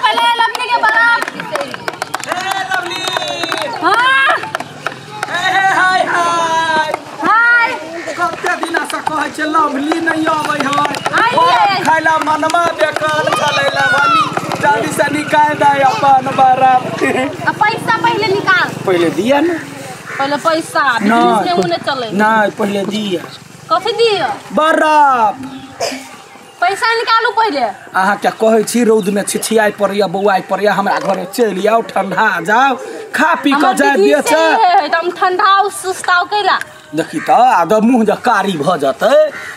पहले लवली के बर्फ। ए लवली। हां ए हाय हाय हाय। कते दिना से कहै छै लवली नहीं आबै है। आइए खाइला मनमा बेकल छलै लवली। जल्दी से निकाल दे अपन बर्फ। अब पैसा पहले निकाल। पहले दिया ना। पहले पैसा बिजनेस में उने चले। नहीं पहले दिया। कथि दिया? बर्फ। पैसा निकालू पहले। अहाँ क्या कहै छी रौद में छिछियाइ पड़ैया बौआइ पड़ैया हमरा घरे चलि आउ ठंडा जाउ खा पी के जाय बेचे। एकदम ठंडा सुस्ताउ कैला। देखी त आद मुँह जे कारी भ जतै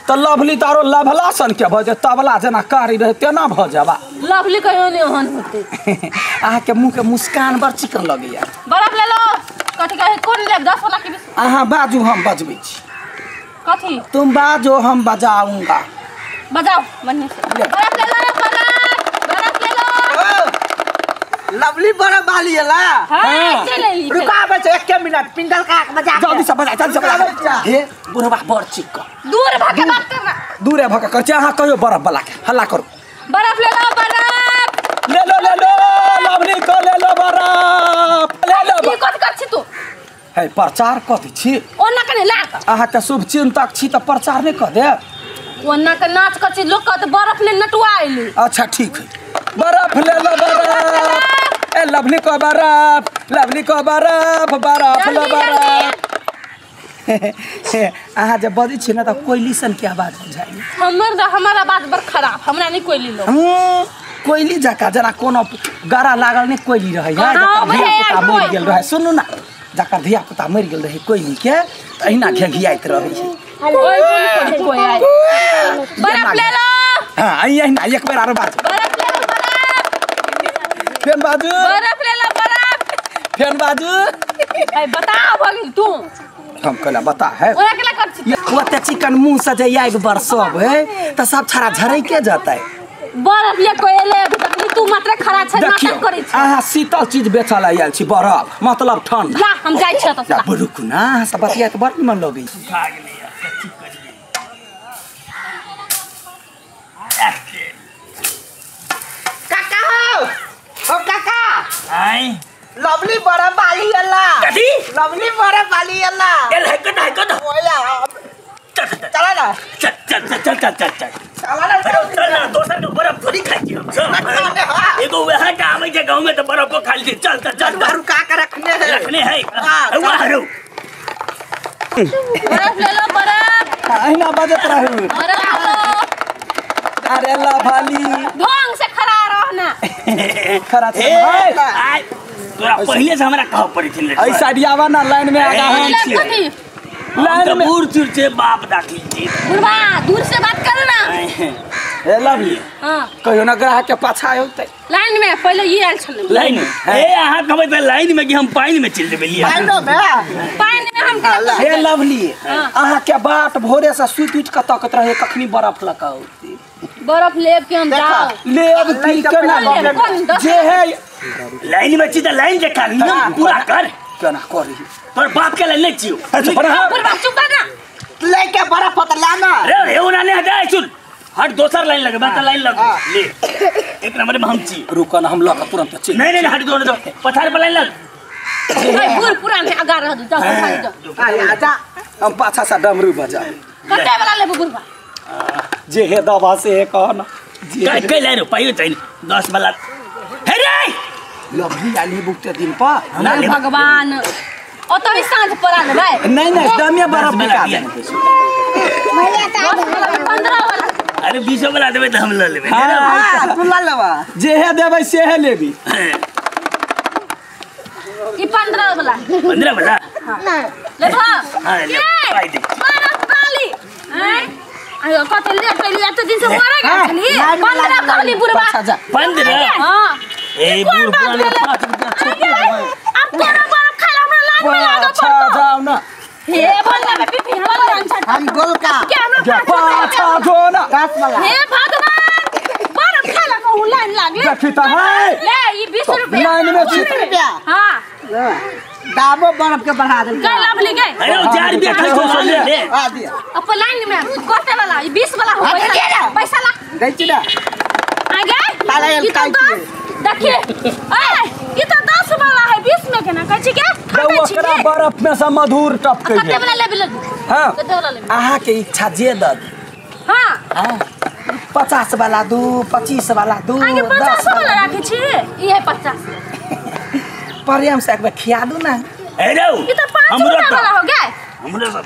त लवली त आरो लभला सन के भ जतै तबला जेना कारी रहै तेना भ जाबा। लवली कहियो नै ओहन होतै। अहाँ के मुँह के मुस्कान बड़ चिकन लगैया। बर्फ ले लो। कथि कहे कोन लेब 10 वाला के 20? अहाँ बाजू हम बजबै छी। कथि? तुम बाजो हम बजाऊंगा। बजाओ बढ़िया से। बर्फ ले लो बर्फ बर्फ ले लो। लवली बर्फ वाली है ला। हां चल ली। रुका बस 1 मिनट पिंडल का बजा। जल्दी से बजा जल्दी से बजा। हे बुढ़वा बड़ चिकन। दूर भाग के बात करना। दूरे भाग कर छै। अहाँ कहियो बर्फ वाला के हल्ला करू। बर्फ ले लो बर्फ ले लो ले लो लवली को ले लो बर्फ ले लो। की कथि कर छी तू? हे प्रचार कथि छी? ओना कने ला। अहाँ के शुभ चिंतक छी त प्रचार नै क देब। ओना के नाच कर छी लोक कहत बर्फ ले नटुआ आइली। अच्छा ठीक है। बर्फ ले लो बर्फ। ए लवली को बर्फ लवली को बर्फ बर्फ लो बर्फ। अहाँ जब बजै छी न त कोयली सन के आवाज बुझाइ। हमर हमर आवाज बड़ खराब हमरा नहीं कोयली लो। कोयली जका जना कोनो गरा लागल नै कोयली रहै है जकर धिया पुता मरि गेल रहै। सुनू ना जकर धिया पुता मरि गेल रहै कोयली के त अहिना घेघियाइत रहै छै। बर्फ ले लो। हां अहिना एक बेर आरो बाजू। बर्फ ले लो बर्फ। फेन बाजू। बर्फ ले लो बर्फ। फेन बाजू। ए बताओ भगिन तू। हम कहला बता है। ओरा केला कर छी? ओते चिकन मुंह से जे आगि बरसब है त सब छड़ा झरै के जतै। बर्फ ले कोई ले अभी तक तू मात्र खड़ा छै नाटक करै छै। अहाँ शीतल चीज बेचऽ ला आयल छी बर्फ मतलब ठंडा। ला हम जाइ छी त। रुकू ना अहाँ सब बतिया त बड़ निमन लगै। सुखा गेलै कथि करियै। काका हो ओ काका। आय लवली बर्फ वाली अल्ला। कथि? लवली बर्फ वाली अल्ला। चल है कत है कत। ओया चल चल चला ना। चल चल चल चल चल चल चला ना चल ना दोसर के बर्फ थोड़ी खाइ छी हम सब। एगो वह का आबै छै गांव में त बर्फ को खा ली। चल चल चल रुका के रखने है रखने है। हां रू बर्फ ले लो बर्फ। अहिना बजत रहू। बर्फ लो। अरे लवली ढंग से खड़ा रहना। खड़ा छै। आय तोरा पहिले से हमरा कहब पड़ै छै। ऐसा दियावा ना लाइन में आगा हम छी। लाइन में दूर दूर से बाप दाखिल छी। बुढ़वा दूर से बात करो ना। ए लवली। हां कहियो ना ग्राहक के पाछा होतै। लाइन में पहिले ई आयल छलै। लाइन में ए अहाँ कहबै त लाइन में कि हम पानि में चलि जेबै। पानि में पानि में हम हे लवली अहाँ के बाट भोरे से सुति उठि के तकत रहे कखनी बर्फ लक औती। बर्फ लेब के हम जाओ। लेब की केना जे है लाइन में छी त लाइन के नियम पूरा कर। केना करी तोर बाप के लाइन नै छियो। बुढ़वा चुप ना। लेके बर्फ त लाना। रे ओना नै हटाय सुन हट दोसर लाइन लगे बता लाइन लग ले एक नंबर में हम छी। रुक न हम ल के तुरंत चल। नहीं नहीं हट दो दो पथार पर लाइन लग। ए बूढ़ पुरान है आगा रह जाओ जाओ। आजा हम पाछा से डमरू बजा। कते वाला लेबू बुढ़वा? जे हे दवा से हे कह ना। कै कै लाइन पाइयो चाहिए 10 वाला। हे रे लवली आली बुकते दिन पर ना भगवान ओतही साँझ पड़ा लेबै। नहीं नहीं दमे बर्फ बिका दे। 15 वाला। अरे 20 वाला देबै त हम ल लेबै। हां तू ल लेबा जे हे देबै से हे लेबी। ई 15 वाला 15 वाला ना लेबा। हां ले पाइ दे बर्फ वाली। हैं आयो कते लेट पहिले एते दिन से मरे गेल छली। 15 कहली बुढ़वा 15। हां ए बुढ़ पुराने 5 रुपया छोड़ अब तोरा बर्फ खाला हमरा लाइन में लागल पड़तो। जाओ ना हे बोलना में पीपी हमरा हम गोल का के हमरा पाछा जो ना 10 वाला। हे भगवान बर्फ खाला कहू लाइन लागले। देखी त है ले ई 20 रुपया लाइन में 20 रुपया। हां दामो बर्फ के बढ़ा देल। गए लवली गए। अरे 4 रुपया खाइ छौ ले ले। आ दिया अपन लाइन में कते वाला ई 20 वाला हो पैसा पैसा ला दै छी ना आ गए। ताला ई तो 10 देखिए ए ई तो 10 वाला है 20 में केना कहै छी के रौ ओकरा बर्फ में से मधुर टपकै कते है। वाला लेबे ले हां कते वाला लेबे अहाँ के इच्छा जे द हां हां 50 वाला दू 25 वाला दू आगे 50 वाला राखै छी ई है 50 प्रेम से एक बार खिया दू ना ए रौ ई तो 5 रुपया वाला हो गए हमरो सब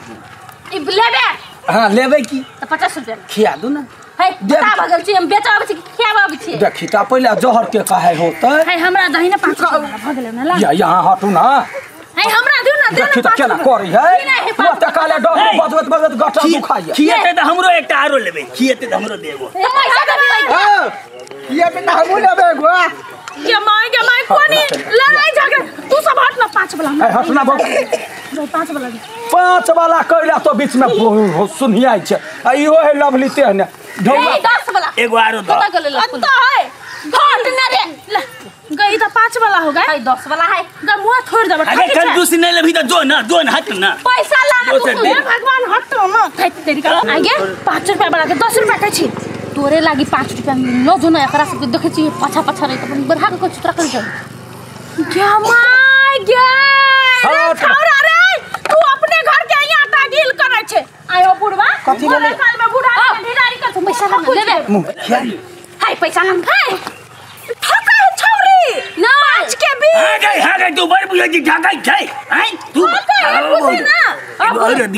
ई लेबे हां लेबे की तो 50 रुपया खिया दू ना है बता भगल छी हम बेचाबै छी खियाबै छी देखी त पहिले जहर के कहे होतै है हमरा दही ना 5 रुपया भ गेलै ना ला या यहाँ हटू ना है हमरा दिउ ना देखी त केना करी है ओ त काले डर बजबत बजबत गटा दुखाइया खिएते त हमरो एकटा आरो लेबे खिएते त हमरो देबो त पैसा देबै हां खिएते त हमहु लेबे गो के my कोनी लड़ाई झगड़ा तू सब हट ना 5 वाला है हट ना बाबू 5 वाला 5 वाला कइला तो बीच में सुनियाइ छै आ इहो है लवली ते ने ढौआ 10 वाला एगो आरो द अत्ता है घट ना रे ले गई त 5 वाला हो गए है 10 वाला है ग मुंह छोड़ देब अरे कंजूसी नहीं लेबी त जो ना हट ना पैसा ला ना तू हे भगवान हट ना खाइत तेरी का आगे 5 रुपया वाला के 10 रुपया कहै छी तोरे लागी 5 रुपया मिललो जो ना एकरा सब देखै छी पाछा पाछा रही त अपन बढ़ा के कुछ तोरा कर क्या my गे रे छौरा रे तू अपने घर के यहाँ तागिल करै छै आयो बुढ़वा कथी लेले साल में बुढ़ा के ढिगारी कर पैसा ना लेबे मुंह खिया हाय पैसा ना हाय ठका है छौरी ना 5 के 20 हां गई तू बड़ बुझै छी ठकै छै हैं तू ना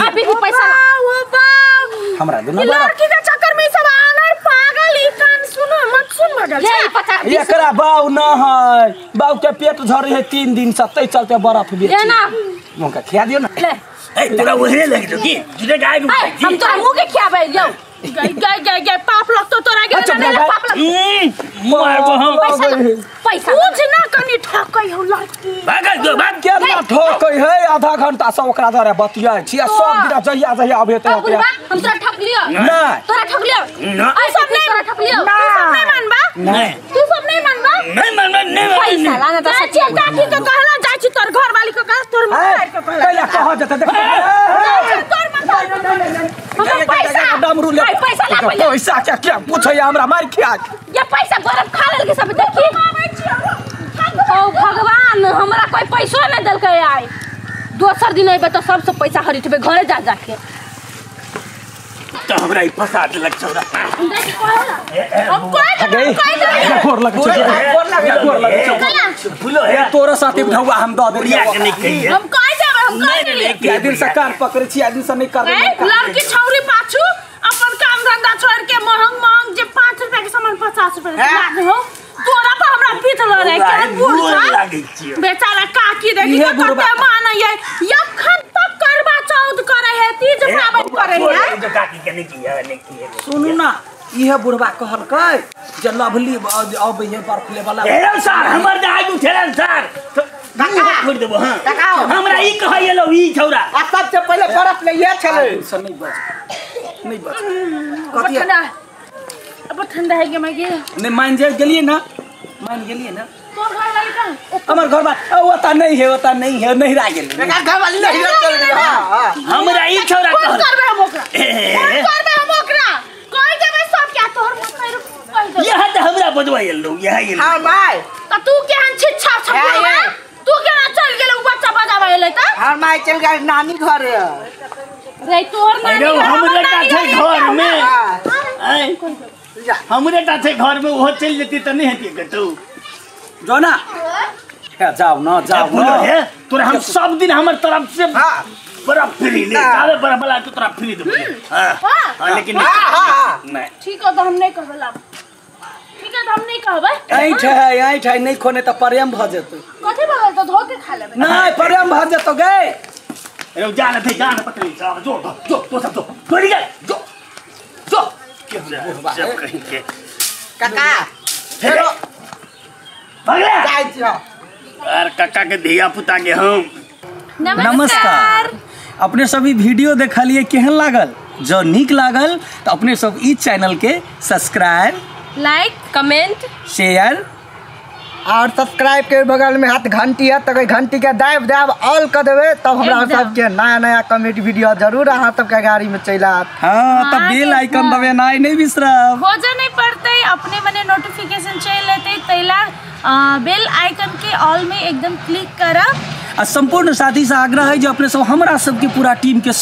अभी भी पैसा ओ बाप हमरा दू ना लड़की के चक्कर में सब आनर पागल ई कान सुनो मत सुन भगल छै एकरा बाऊ न है बाऊ के पेट झरी है 3 दिन से तै चलते बर्फ बेच ले ना मुंह के खिया दियो ना ले ए तोरा ओहरे लग जो की जुटे गाय हम तोरा मुंह के खियाबै यौ गई गई गई गई पाप लगतो तोरा के ना पाप लग मारबो हम पैसा पैसा पूछ ना कनी ठकै हो लड़की भागल जो भाग केना ठकै है आधा घंटा से ओकरा द्वारा बतियाइ छी आ सब दिन जहिया जहिया अबे त हम तोरा ठक लियो नहीं तोरा ठक लियो ना सब नहीं तोरा ठक लियो तू सब नहीं मानबा नहीं तू सब नहीं मानबा नहीं मानबा नहीं पैसा लाना त सच्ची काकी के कहला जाइ छी तोर घर वाली के कह तोर मुंह मार के कहला पहिले कह जते देख तोर मत पैसा डमरू ले पैसा ला पहिले पैसा के के पूछै हमरा मार खिया ये पैसा बर्फ खा लेल के सब देखी ओ भगवान हमरा कोई पैसो नहीं देलकै आइ दोसर दिन अइबे त सबसे पैसा हरिटबे घरे जा जाके त हमरा ई फसा देलक छौरा हम कोई गोर लग छै गोर लग छै फुलो है तोरा साथे ढौआ हम द बुढ़िया के नहीं कहिए हम कह देबै हम कह देबै दिन से कान पकड़ै छी आदमी से नहीं करबै लड़की छौरी पाछू अपन काम धंधा छोड़ के महंग महंग जे 5 रुपया के सामान 50 रुपया के लाद हो तोरा पर हमरा पीठ ल रहे के बूढ़ लागै छी बेचारा काकी देखी के कते मानै है यखन तक करवा चौथ करे है तीज पाबनि करे है काकी के नहीं किया नहीं किया सुनू ना इहे बुढ़वा कहलकै जे लवली अबै है बर्फ ले वाला हेलो सर हमर दाइ उठेलन सर छोड़ देबो हां हमरा ई कहै एलो ई छौरा आ सबसे पहिले बर्फ ले ये छलै से नहीं बच नहीं बच कथि ठंडा अब ठंडा है के मैं के नहीं मान जा गेलिए ना मान गेलिए ना तोर घर वाली कहां हमर घर बा ओता नहीं है ओता नहीं है नहीं रा गेल एका घर वाली नहीं चल गेल हां हमरा ई छौरा कह करबे हम ओकरा फोन करबे हम ओकरा कह देबे सब क्या तोहर मुंह कह देबे यह त हमरा बजवा एलो यह एलो हां माय त तू केहन छिच्छा छपुआ तू केना चल गेल उ बच्चा बजावे एलै त हां माय चल गेल नानी घर रे तोहर नानी घर हमरे टा छै घर में आय हमरे टा छै घर में ओहो चल जेती त नहीं हेती कतौ जो ना जाओ ना जाओ ना हे तोरा हम सब दिन हमर तरफ से बर्फ फ्री ले जावे बर्फ वाला तो तोरा फ्री देबो हां हां लेकिन नहीं ठीक है तो हम नहीं कहबे लाब ठीक है तो हम नहीं कहबे ऐठ है ऐठ है नहीं खोने त प्रेम भ जेतै कथि भगल त धो के खा लेबे नहीं प्रेम भ जेतौ गे अरे जा ना थे जा ना पकड़ी जा जो जो तो सब जो पकड़ी गए जो जो सब कहीं के काका फेरो भगला जाइ छी अरे काका के धिया पुता के हम नमस्कार अपने सब ई वीडियो देखलिए केहन लागल जो नीक लागल तो अपने सब ई चैनल के सब्सक्राइब लाइक कमेंट शेयर और सब्सक्राइब के बगल में हाथ घंटी है तो घंटी के दाब दाब ऑल कर देवे तब हमरा सबके नया नया कॉमेडी वीडियो जरूर अहाँ सबके गाड़ी में चलि आयत। हाँ तब बेल आइकन दबेनाइ नहीं बिसरब खोजे नहीं पड़ते अपने मने नोटिफिकेशन चलि एतै, तैला बेल आइकन के ऑल में एकदम क्लिक करब। आ संपूर्ण साथी से आग्रह है जो अपने सब हमरा सबके पूरा टीम के